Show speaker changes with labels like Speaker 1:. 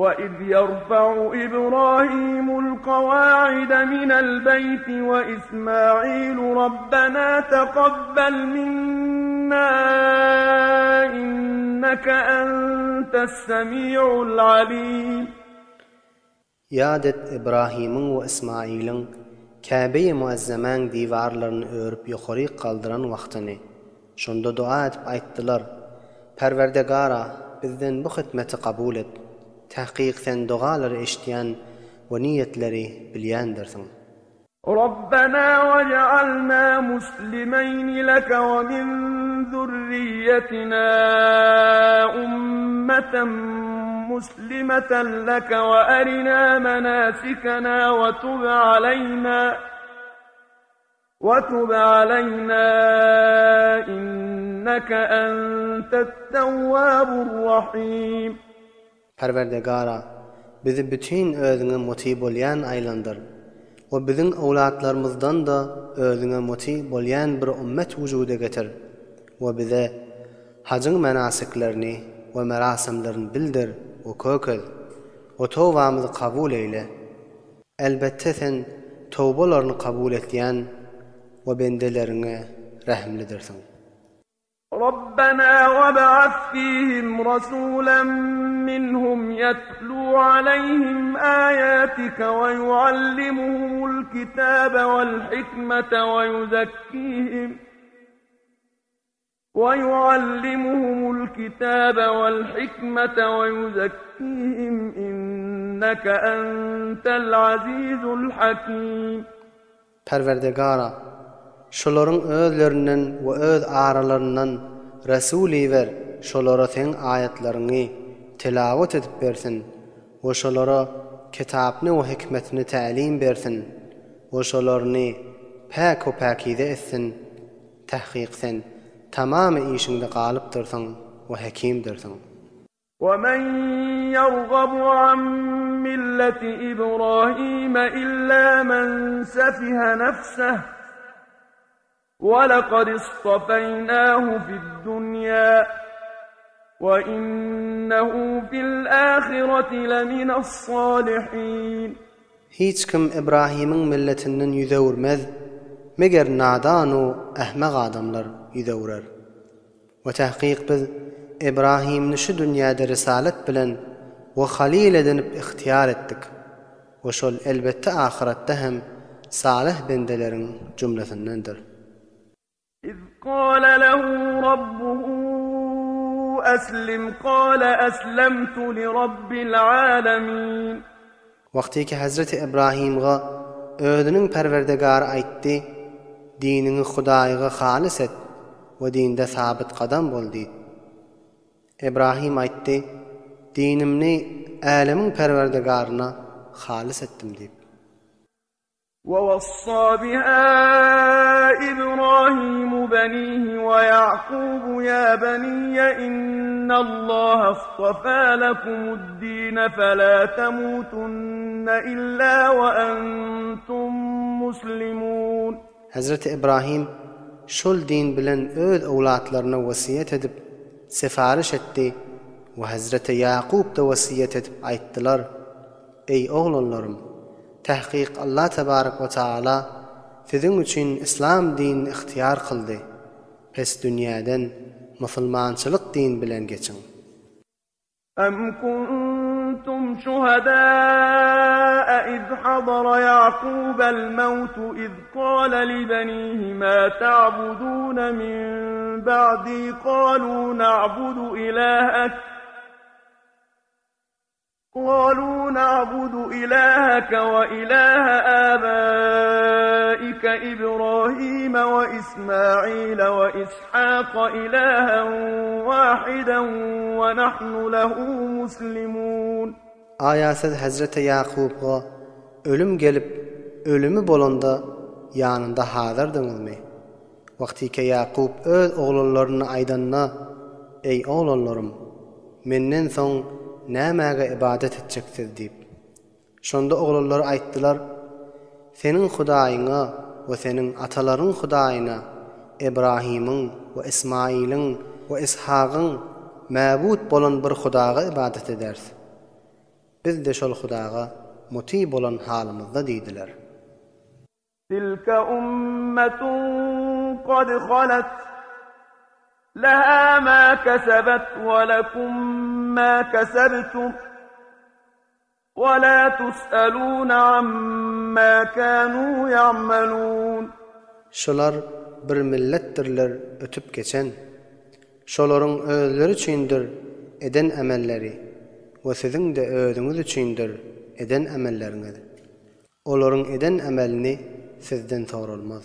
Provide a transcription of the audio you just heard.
Speaker 1: وَإِذْ يَرْفَعُ إِبْرَاهِيمُ الْقَوَاعِدَ مِنَ الْبَيْتِ وَإِسْمَاعِيلُ رَبَّنَا تَقَبَّلْ مِنَّا إِنَّكَ أَنْتَ السَّمِيعُ الْعَلِيمُ.
Speaker 2: Ýat et Ybrahymyň we Ysmaýylyň Käbe-i Muazzamäň diwarlaryny örüp ýokaryk galdyran wagtyny. Şonda doga edip aýtdylar, Perwerdegara, bizden bu hytmeti kabul et. Tahkyk Sen dogalary eşidýän we niýetleri bilýändirsiň.
Speaker 1: Rabbena wej'alna muslimeýni leke we min zürriýetina ummeten muslimeten leke we erina menasikena we tub aleýna we tub aleýna inneke entet-tewwabur-rahim.
Speaker 2: Perwerdigara, bizi bütin Özüňe muty bolýan aýlandyr we biziň öwlatlarymyzdan-da Özüňe muty bolýan bir ummet wujuda getir we bize hajyň menasiklerini we merasymlaryny bildir we kökez we towbamyzy kabul eýle. Elbetde Sen towbalaryny kabul etýän we bendeleriňe rehimlidirsiň.
Speaker 1: Rabbena web'as fihim rasulan minhum ýetlu aleýhim aýatika we ýuallimuhumul kitabe wel hikmete we ýuzekkihim we ýuallimuhumul kitabe wel hikmete we ýuzekkihim inneke entel azizul hakim.
Speaker 2: Perwerdigara, şolaryň özlerinden we öz aralaryndan resul iber, şolara Seň aýatlaryňy telawat edip bersin we şolara Kitapny we hikmetini tälim bersin we şolaryny päk we päkize etsin, tahkyk Sen tamamy işiňde galypdyrsyň we hekimdirsiň.
Speaker 1: وَمَن يَرْغَبُ عَن مِّلَّةِ إِبْرَاهِيمَ إِلَّا مَن سَفِهَ نَفْسَهُ وَلَقَدِ اصْطَفَيْنَاهُ فِي الدُّنْيَا وَإِنَّهُ فِي الْآخِرَةِ لَمِنَ الصَّالِحِينَ.
Speaker 2: Hiç kim Ybrahymyň milletinden ýüz öwürmez, meger nadan-u ähmek adamlar ýüz öwrer. We tahkyk biz Ibrahimni şu dünýäde risalet bilen we halyl edinip ygtyýar etdik. We şol elbetde ahyretde hem salyh bendeleriň jümlesindendir.
Speaker 1: Iz kâle lehu rabbuhu eslim kâle eslemtu li rabbil âlemîn.
Speaker 2: Wagtyky hezreti Ibrahimga özüniň Perwerdigary aýtdy, Diniňi Hudaýga halys et we dinde sabyt gadam bol diýip. Ibrahim aýtdy, Dinimni Älemiň Perwerdigaryna halys etdim diýip.
Speaker 1: وَوَصَّى بِهَا إِبْرَاهِيمُ بَنِيهِ وَيَعْقُوبُ يَا بَنِيَّ إِنَّ اللَّهَ اصْطَفَى لَكُمُ الدِّينَ فَلَا تَمُوتُنَّ إِلَّا وَأَنْتُمْ مُسْلِمُونَ.
Speaker 2: Hezreti Ibrahim şol din bilen öz öwlatlaryna wesýet edip, sefariş etdi we Hezreti Ýakup-da wesýet edip aýtdylar, Eý, oglanlarym! Tahkyk Allah tebarek we taala siziň üçin yslam dinini ygtyýar kyldy. Pes dünýäden musulmançylyk din bilen geçiň.
Speaker 1: Em kuntum şuhedâe iz hadara Ya'kûbel mewtu iz kâle li benîhi mâ ta'budûne min ba'dî kâlû na'budu ilâhek قالوا نعبد إلهك وإله آبائك إبراهيم وإسماعيل وإسحاق إلها واحدا ونحن له مسلمون.
Speaker 2: Aýa siz Hezreti Ýakupga ölüm gelip, ölümi bolanda ýanynda hazyrdyňyzmy? Wagtyka Ýakup öz oglanlaryna aýdanda, Eý, oglanlarym! Menden soň nämäge ybadat etjeksiz? diýip. Şonda oglanlary aýtdylar, Seniň Hudaýyňa we seniň atalaryň Hudaýyna, Ybrahymyň we Ysmaýylyň we Yshagyň mäbut bolan bir Hudaga ybadat ederis. Biz-de şol Hudaga muty bolan halymyzda diýdiler.
Speaker 1: Tilke ummetun kad halet, leha ma kesebet we lekum ma kesebtum, we la tus'elune amma kanu ya'melun.
Speaker 2: Şular bir milletdirler ötüp geçen. Şolaryň özleri üçindir eden emelleri we siziň-de özüňiz üçindir eden emelleriňiz. Olaryň eden emelini sizden soralmaz.